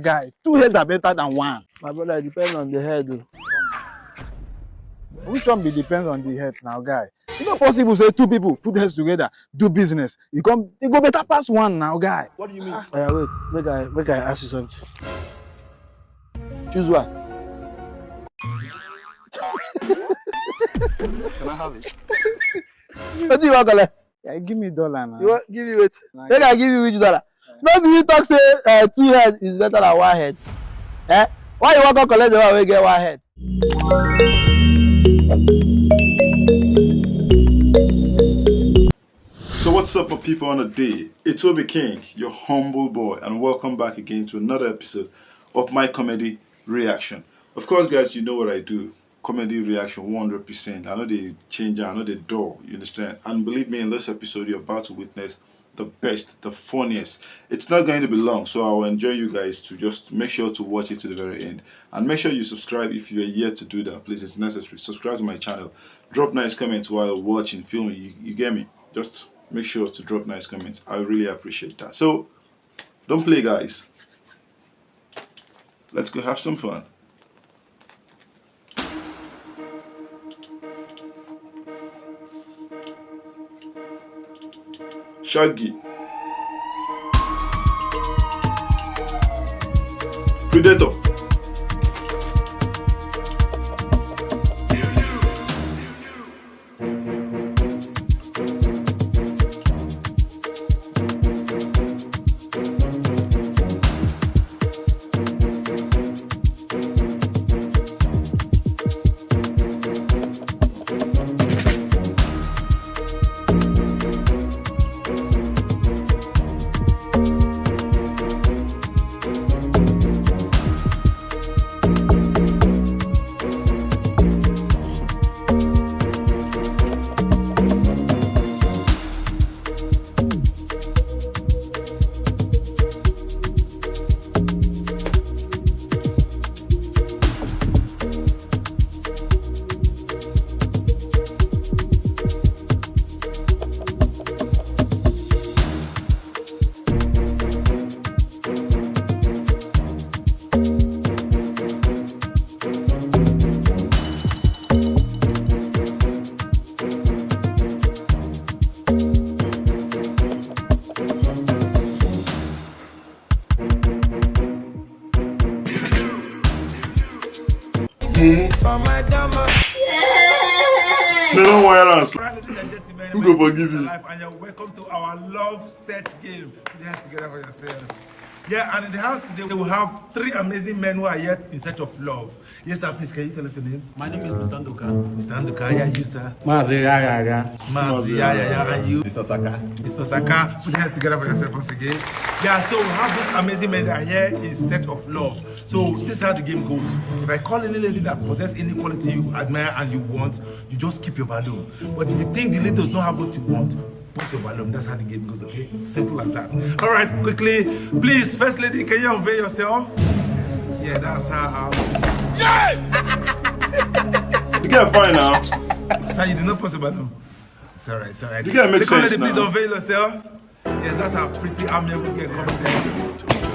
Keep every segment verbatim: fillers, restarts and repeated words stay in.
Guy, two heads are better than one. My brother, it depends on the head. Oh. Which one be depends on the head now, guy? It's not possible say two people put heads together, do business. You come, it go better pass one now, guy. What do you mean? Ah, yeah, wait, make I make I ask you something. Choose one. Can I have it? What do you want, Kole? Yeah, give me dollar now. You want give me wait? Nah, make I give you which dollar? No be you talk say uh, two head is better than one head. Eh? Why you want to collect the one wey get one head? So what's up, my people on the day? It's Obi King, your humble boy, and welcome back again to another episode of my comedy reaction. Of course, guys, you know what I do. Comedy reaction one hundred percent. I know they change, I know they dull, you understand? And believe me, in this episode, you're about to witness the best, the funniest. It's not going to be long, so I'll enjoy you guys to just make sure to watch it to the very end. And make sure you subscribe if you are yet to do that. Please, it's necessary. Subscribe to my channel. Drop nice comments while watching, filming. You, you get me? Just make sure to drop nice comments. I really appreciate that. So, don't play, guys. Let's go have some fun. Shaggy. Predator. They don't wire us. Who go forgive you? And you're welcome to our love search game. Put your hands together for yourselves. Yeah, and in the house today we have three amazing men who are yet in search of love. Yes, sir, please, can you tell us your name? My name is Mister Nduka. Mister Nduka, yeah, you, sir. Mazi, yeah, yeah, yeah. Mazi, yeah, yeah, yeah, and you? Mister Saka. Mister Saka, put your hands together for yourself once again. Yeah, so we have these amazing men that are here in search of love. So this is how the game goes. If I call any lady that possesses any quality you admire and you want, you just keep your balloon. But if you think the lady does not have what you want, put your balloon. That's how the game goes, okay? Simple as that. All right, quickly, please, First Lady, can you unveil yourself? Yeah, that's how. I'll... Yeah! You get fine now. Sir, you did not put your balloon. It's all right, it's all right. You get make sense now. Second Lady, please unveil yourself. Yes, that's how pretty amiable girl coming there.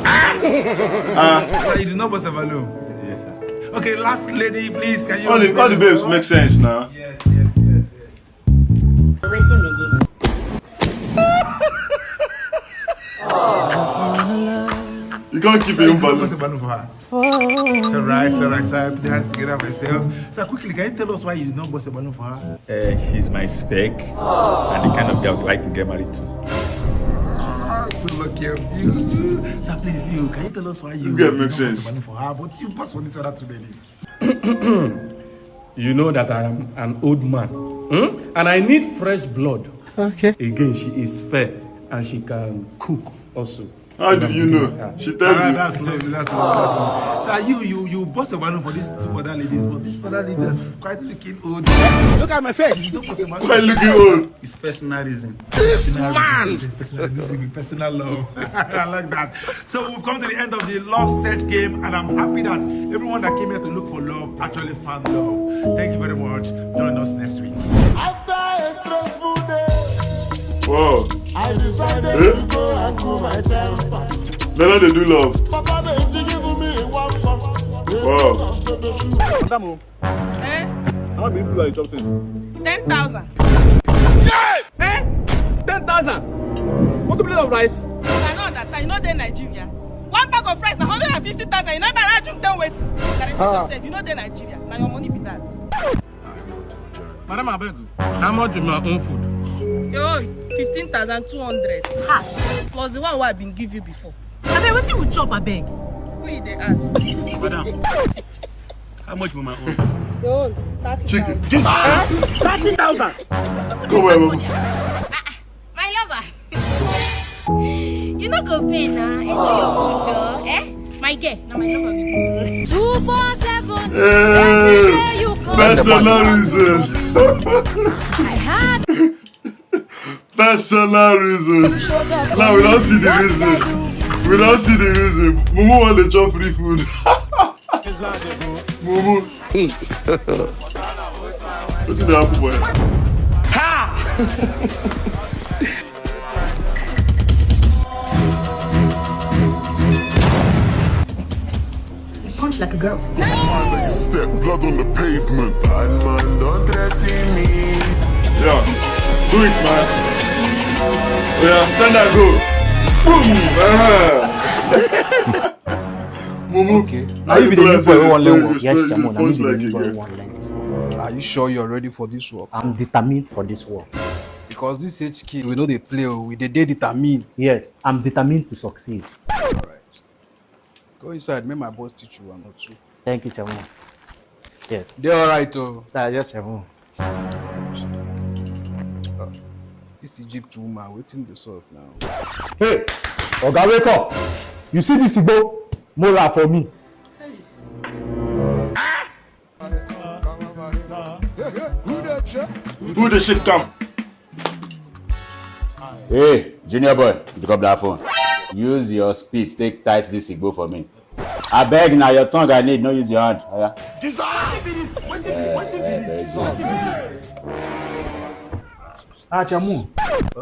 Ah! Uh, you did not bust a balloon. Yes, sir. Okay, last lady, please, can you... All the, all the babes make sense now. Yes, yes, yes, yes. Wetin be this? You can't keep your balloon. Bust a balloon for her. It's all right, it's all right, sir. Put your hands together for yourselves. Sir, quickly, can you tell us why you did not bust a balloon for her? Uh, she's my spec, and the kind of girl I would like to get married to. Ah, so lucky of you. Sir, please, you, can you tell us why you did not bust a balloon for her, but you bust for this other two ladies? You know that I am an old man, hmm? And I need fresh blood. Okay. Again, she is fair and she can cook also. How do you know? She tell you. That's lovely, that's lovely, that's lovely. So you, you, you bust a balloon for these two other ladies, but this other lady is quite looking old. Look at my face. You don't bust a balloon. Quite looking old. It's personal reason. This man. Personal reason, personal love. I like that. So we've come to the end of the love search game, and I'm happy that everyone that came here to look for love actually found love. Thank you very much. Join us next week. After a stressful day, whoa, I decided to go and cool my temper. They don't dey do love. Papa, they give Wow. Madam, oh, Eh? how many people are you chop since? Ten thousand. Eh? Ten thousand. What a plate of rice? I don't understand. You know they Nigeria. One bag of rice na hundred and fifty thousand. You never had you done waiting. Can I say yourself? You know they Nigeria. Now your money be that. Madam, I beg you. How much is my own food? Your own fifteen thousand two hundred. Ha! Plus the one wey I been give you before. Abeg, wetin we chop, abeg? Who you dey ask? Madam, how much for my own? Your own thirty Chicken. thousand. Thirty thousand. Go well, mama. My lover. You no go pay na. Enjoy your food, Joe. Eh? My girl, na my lover be this. Two four seven. Every Hey, day you call. personal reason. I had Personal reason. Now we don't see the reason. We don't see the reason. Mumu want to chop free food. Mumu. Wetin dey happen, boy? You punch like a girl. Step blood on the pavement. Bad man don't threaten me. Yeah. Do it, man. Yeah, send that go. Boom. Ah. Mumu. Okay. Now you be the new boy wey wan learn work. Yes, Yes, Chairman. Now you be the like new a boy girl. Wey wan learn this. Are you sure you're ready for this work? I'm determined for this work. Because this H K, we know they play, oh, we dey dey determined. Yes, I'm determined to succeed. All right. Go inside, make my boss teach you one or two. Thank you, Chairman. Yes. They all right, oh. Ah, yes, Chairman. This Egypt woman, waiting this up now. Hey, Oga, wake up. You see this Igbo? Mola for me. Who the shit come? Hey, junior boy, pick up that phone. Use your speech, take tight this Igbo for me. I beg now, your tongue I need, no use your hand. Oya. Ah, Chairman.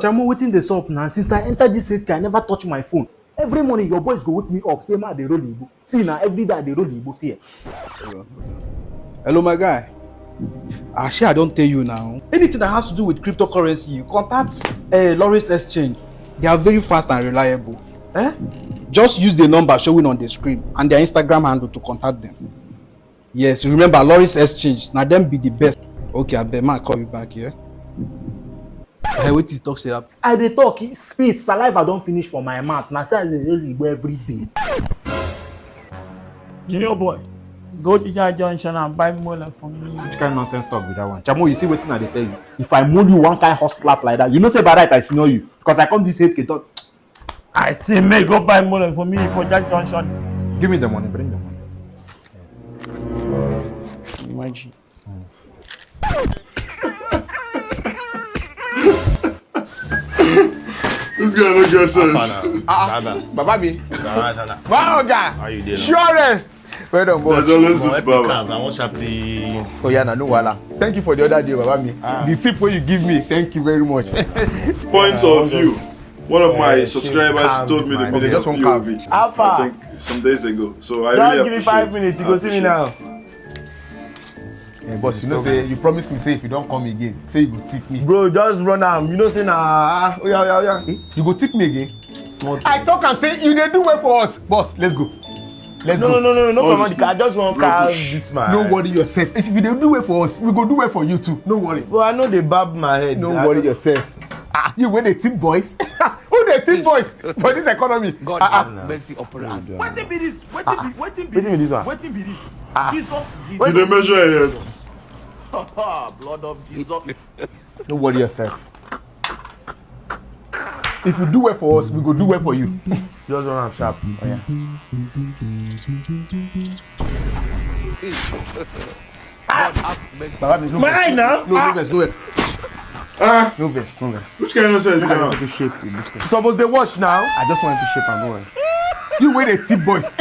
Chairman, wetin dey sup now? Since I enter this healthcare, I never touch my phone. Every morning, your boys go wake me up, say, "Ma, dey roll Igbo." See now, every day I dey roll Igbo, see. Hello, my guy. Ah, shey I don tell you now. Anything that has to do with cryptocurrency, you contact uh, Lawrence Exchange. They are very fast and reliable. Eh? Just use the number showing on the screen and their Instagram handle to contact them. Yes, remember Lawrence Exchange. Now them be the best. Okay, I bet man call you back here. Hey, wait till talk say happen. I dey talk, spit, saliva don finish for my mouth. Na so I dey roll Igbo every day. Junior boy, go to that junction and buy mola for me. Which kind nonsense talk be that one? Chairman, you see wetin I dey tell you? If I mold you one kind hot slap like that, you know say by right I senior you. Because I come this healthcare talk. I say, make go buy mola for me for that junction. Give me the money, bring the money. Imagine. This guy no get sense. Ah, Baba mi. Wow, guy. Surest. Well done, boss. There's always this Baba. Oh yeah, na no wahala. Thank you for the other day, Baba mi. The tip wey you give me, thank you very much. Point of view. One of my subscribers told me the meaning of P O V. How far? Some days ago. So I Just really give me five appreciate minutes, it. you go see me now. Hey, boss, you know say you promise me say if you don't come again, say you go tip me. Bro, just run am. You know say na. Oh yeah, oh yeah, oh yeah. You go tip me again. I talk am say you dey do well for us, boss. Let's go. Let's no, go. No, no, no, no, no, come on, I just wan carry this man. No worry yourself. If you dey do well for us, we go do well for you too. No worry. But I know they bab my head. No worry yourself. Ah, you wey dey tip boys? Who dey tip boys for this economy? God have mercy upon us. Wetin be this? Wetin be wetin be this one? Wetin be this? Jesus. You dey measure your head. Blood of Jesus. No worry yourself. If you do well for us, we go do well for you. Just run am sharp. Oh, yeah. Baba mi, no vex. Mine now? No, no vex, no vex. Ah. No vex, no vex. Which kind of nonsense be that? Shape with this thing. Suppose they wash now. I just want to shape and go on. You wey dey tip boys.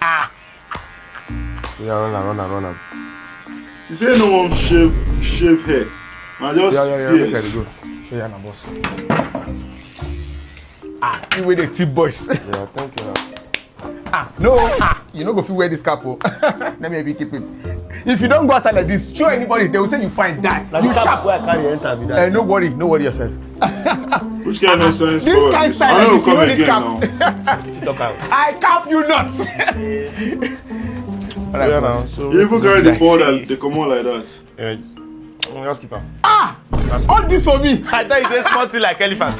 Ah. Yeah, run am, run am, run am. You say no one shave shave hair. I just Yeah, yeah, yeah. fear. Make I dey go. Yeah, na boss. Ah, you wey dey tip boys. Yeah, thank you. Ah, no, ah, you no go fit wear this cap o. Let me help you keep it. If you don go outside like this, show anybody, they will say you fine die. Na you the cap sharp. Wey I carry enter be that. Eh, no worry, no worry yourself. Which kind of nonsense? This kind style like this, you no need cap. Now. Talk out. I cap you not. All right, yeah, boss. Now, so you even carry the ball that they come on like that. Eh, just keep am. Ah! All this for me. I thought you say small thing like elephant.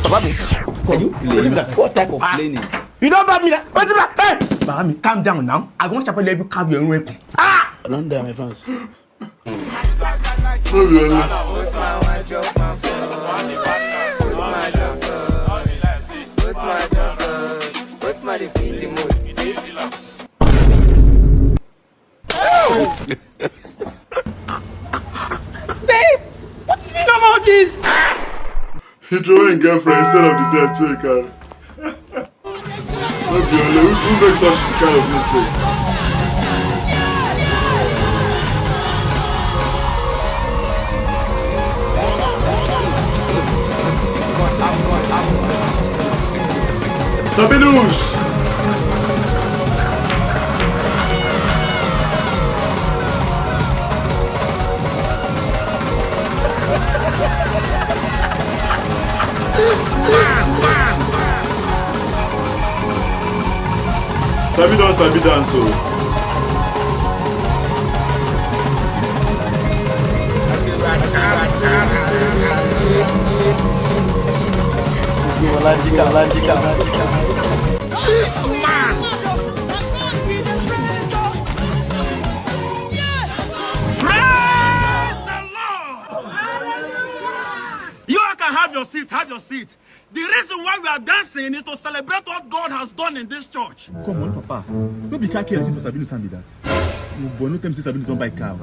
Can you play? What type of plane is? You don't bad me that. What's that? Hey! Bahami, calm down now. I want to let you carve your own. Ah! I don't dare, my friends. No be only. Babe, what is meaning of all this? He draw him girlfriend instead of the dead too, he can. No be only. Who, who makes such kind of mistake? Sabinus! Sabi don sabi dance o. This man! Praise the Lord! You all can have your seat, have your seat. The reason why we are dancing is to celebrate what God has done in this church. Come on, Papa. No be car careless for Sabinus hand be that. You boy, no tell me say Sabinus don buy car.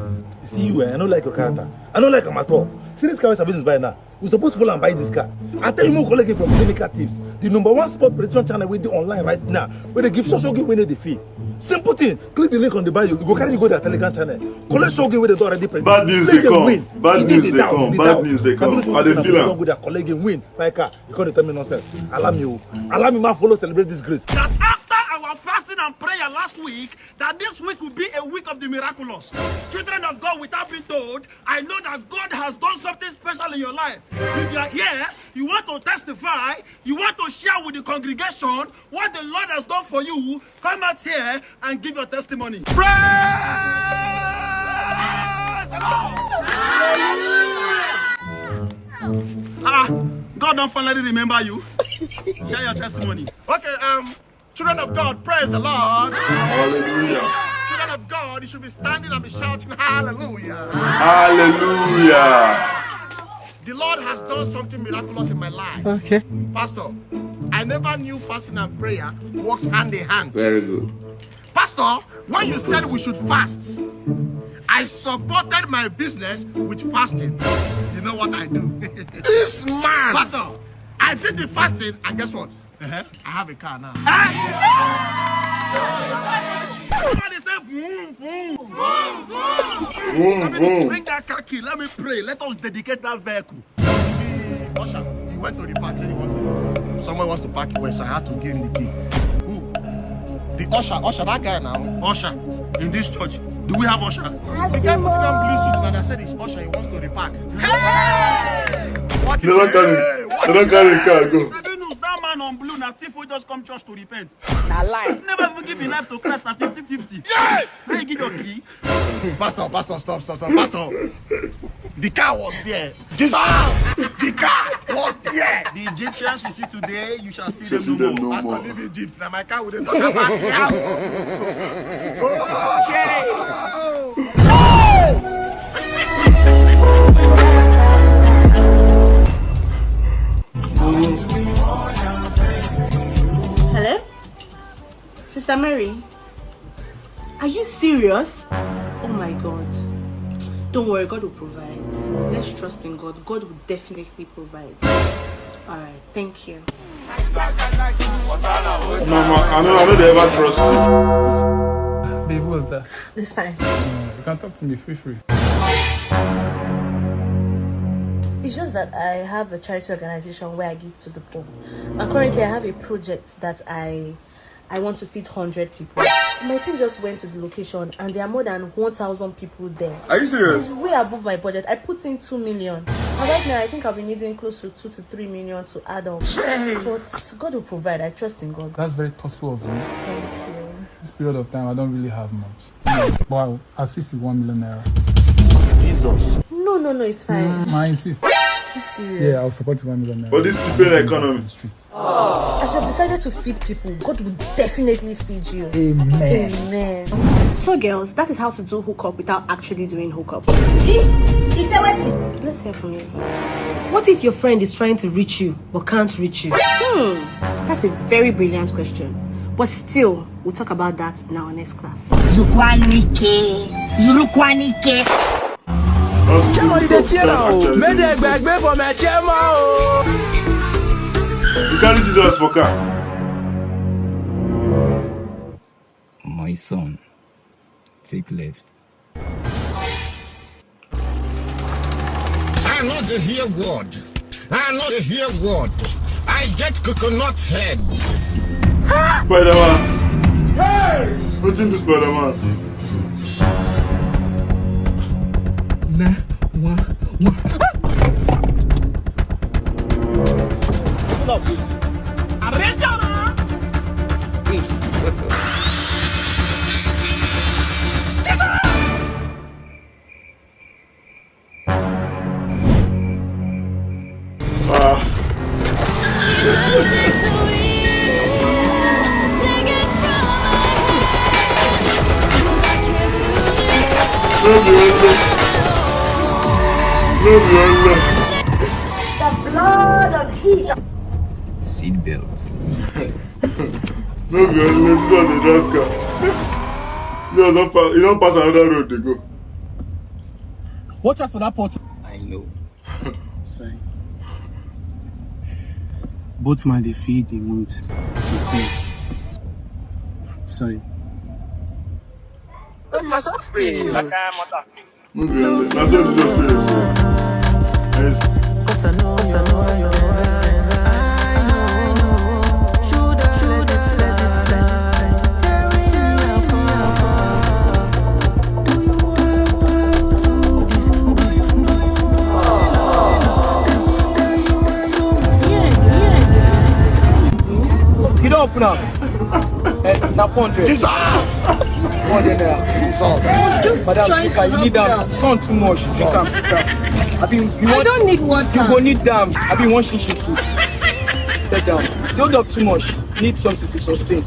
See you, eh, I no like your character. I no like am at all. See this car wey Sabinus buy now. We suppose follow am buy this car. I tell you, more collect it from Clinical Tips, the number one sport prediction channel wey dey online right now, wey dey give sure sure game wey no dey fail. Simple thing, click the link on the bio, you go carry you go their Telegram channel. Collect sure game wey dey don already predict. Bad news dey come. Bad news dey come. Bad news dey come. I dey feel am. Go there, collect game, win, buy car. You come dey tell me nonsense. Allow me o. Allow me ma follow celebrate this grace. That after our fasting and prayer last week, that this week will be a week of the miraculous. Children of God, without being told, I know that God has done something special in your life. If you are here, you want to testify, you want to share with the congregation what the Lord has done for you, come out here and give your testimony. Praise the Lord! Ah, God don finally remember you. Share your testimony. Okay, um, children of God, praise the Lord. Hallelujah. Children of God, you should be standing and be shouting, "Hallelujah." Hallelujah. The Lord has done something miraculous in my life. Okay. Pastor, I never knew fasting and prayer works hand in hand. Very good. Pastor, when you said we should fast, I supported my business with fasting. You know what I do? This man! Pastor, I did the fasting, and guess what? Uh-huh. I have a car now. Somebody say, "Vroom, vroom." Vroom, vroom. Somebody vroom. Bring that car key. Let me pray. Let us dedicate that vehicle. The usher, he went to the park. Said he wanted, someone wants to park here, so I had to give him the key. Who? The usher, usher, that guy now. Usher in this church. Do we have usher? The guy put on blue suit and I said it's usher. He wants to the park. Hey! What is, they don't carry, hey, what they don't carry the car go. Revenues, that man on blue, na thief wey just come church to repent. Na lie. Never even give your life to Christ, na fifty fifty. Yeah! How you give your key? Pastor, pastor, stop, stop, stop, pastor. The car was there. Jesus! The car was there. The Egyptians you see today, you shall see them no more. Pastor, leave Egypt. Now my car will talk about the house. Hello? Sister Mary? Are you serious? Oh my God. Don't worry, God will provide. Let's trust in God. God will definitely provide. All right, thank you. Mama, I know, I know they ever trust you. Babe, what's that? It's fine. Uh, you can talk to me, free, free. It's just that I have a charity organization where I give to the poor. And currently, I have a project that I I want to feed hundred people. My team just went to the location and there are more than one thousand people there. Are you serious? It's way above my budget. I put in two million. And right now, I think I'll be needing close to two to three million to add up. But God will provide. I trust in God. That's very thoughtful of you. Thank you. This period of time, I don't really have much. But I'll assist with one million naira. Jesus. No, no, no, it's fine. I insist. Are you serious? Yeah, I'll support you one million naira. For this stupid economy. To the streets. As I've decided to feed people, God will definitely feed you. Amen. Amen. So, girls, that is how to do hookup without actually doing hookup. He, he said what? Let's hear from you. What if your friend is trying to reach you but can't reach you? Hmm, that's a very brilliant question. But still, we'll talk about that in our next class. Zukwanike, Zurukwanike. Make dem gbagbe for my chairman o. You carry Jesus for car. My son, take left. I not dey hear word. I not dey hear word. I get coconut head. Spider-Man. Hey! Wetin do Spider-Man? Na one one. Ah. No be only. No be only. The blood of Jesus. Seat belt. No be only so dey drive car. You don pass, you don pass another road dey go. Watch out for that pot. I know. Sorry. Both man dey feed the mood. Sorry. No be only. Na so Jesus say. Yes. You don open am. Eh, na four hundred. Four hundred naira. Just Madam, trying drink am, to you need help am. you out. Sun too much. Drink am. Drink am. Abi you I want, don't need you water. Go need am. Abi you want shishi too. Step down. You don talk too much. Need something to sustain.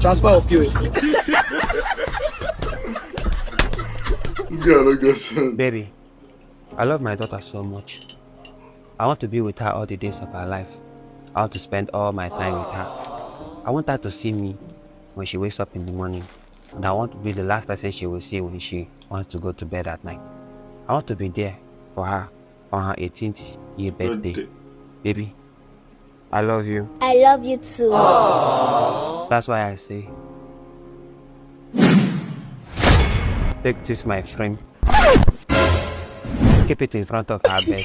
Transfer of P O S. This guy no get sense. Baby, I love my daughter so much. I want to be with her all the days of her life. I want to spend all my time with her. I want her to see me when she wakes up in the morning. And I want to be the last person she will see when she wants to go to bed at night. I want to be there for her on her eighteenth year birthday. Birthday. Baby, I love you. I love you too. That's why I say, take this my frame. Keep it in front of her bed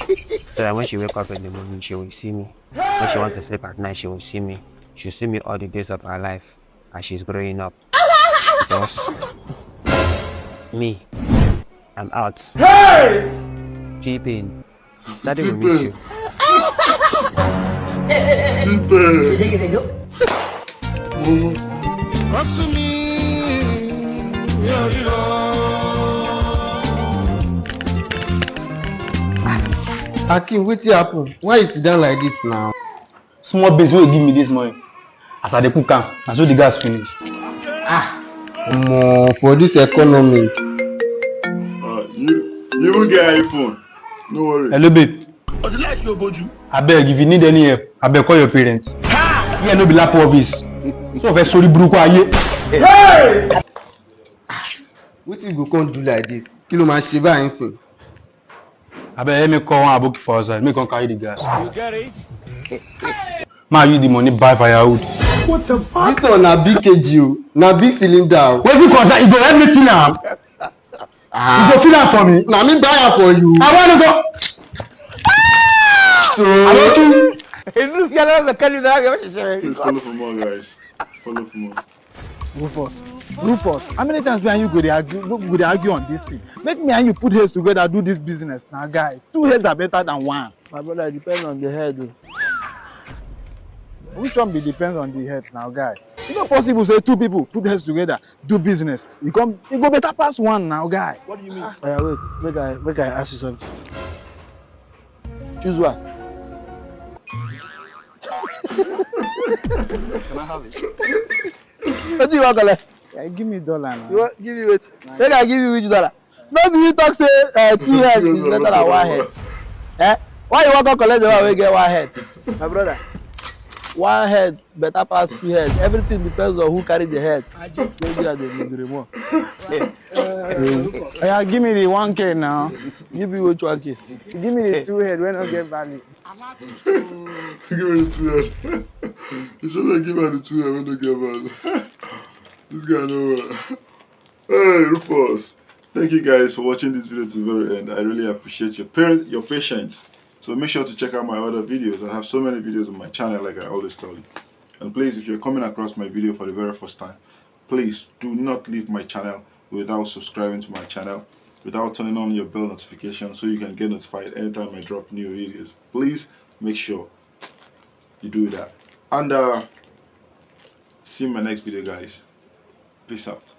so that when she wake up in the morning, she will see me. When she want to sleep at night, she will see me. She'll see me all the days of her life as she's growing up. Because me, I'm out. Hey! T-Pain, Daddy will miss you. T-Pain. Hustle me. Akim, wetin happen? Why you sit down like this now? Small beans wey you give me this morning, as I dey cook am, na so the gas finish. Ah, omo, for this economy. Uh, you, you even get iPhone. No worry. Hello, babe. Abeg, if you need any help, abeg call your parents. Here no be lap office. So fẹ́ sórí burúkú ayé. Wetin you go come do like this? Kí ló máa ṣe báyìí sìn? Abeg, help me call one aboki for outside. Make come carry the gas. You get it? Ma use the money buy firewood. What the fuck? This one na big K G o. Na big cylinder o. Wetin concern? You go help me clean am? Ah. You go clean am for me? Na me buy am for you. I wan go. So, aboki, Elu yàrá mechanic náà yóò ṣiṣẹ́. Please follow for more, guys. Follow for more. Rufus, Rufus, how many times me and you go dey argue, go dey argue on this thing? Make me and you put heads together, do this business now, guy. Two heads are better than one. My brother, it depends on the head. Oh. Which one be depends on the head now, guy? It's not possible say two people put heads together, do business. You come, it go better pass one now, guy. What do you mean? Oya, wait, make I make I ask you something. Choose one. Can I have it? Wetin you wan collect? Yeah, give me dollar now. You wan give me wetin? Make I give you which dollar? No be you talk say uh, two head is better than one head. Eh? Why you wan come collect the one wey get one head? My brother, one head better pass two head. Everything depends on who carry the head. Maybe I dey mugremo. Yeah, give me the one K now. Give me which one K? Give me the two head wey no get value. Give me the two head. He said, "Give me the two head wey no get value." This guy no well. Hey, Rufus. Thank you guys for watching this video to the very end. I really appreciate your par- your patience. So make sure to check out my other videos. I have so many videos on my channel, like I always tell you. And please, if you're coming across my video for the very first time, please do not leave my channel without subscribing to my channel, without turning on your bell notification so you can get notified anytime I drop new videos. Please make sure you do that. And uh, see you in my next video, guys. Peace out.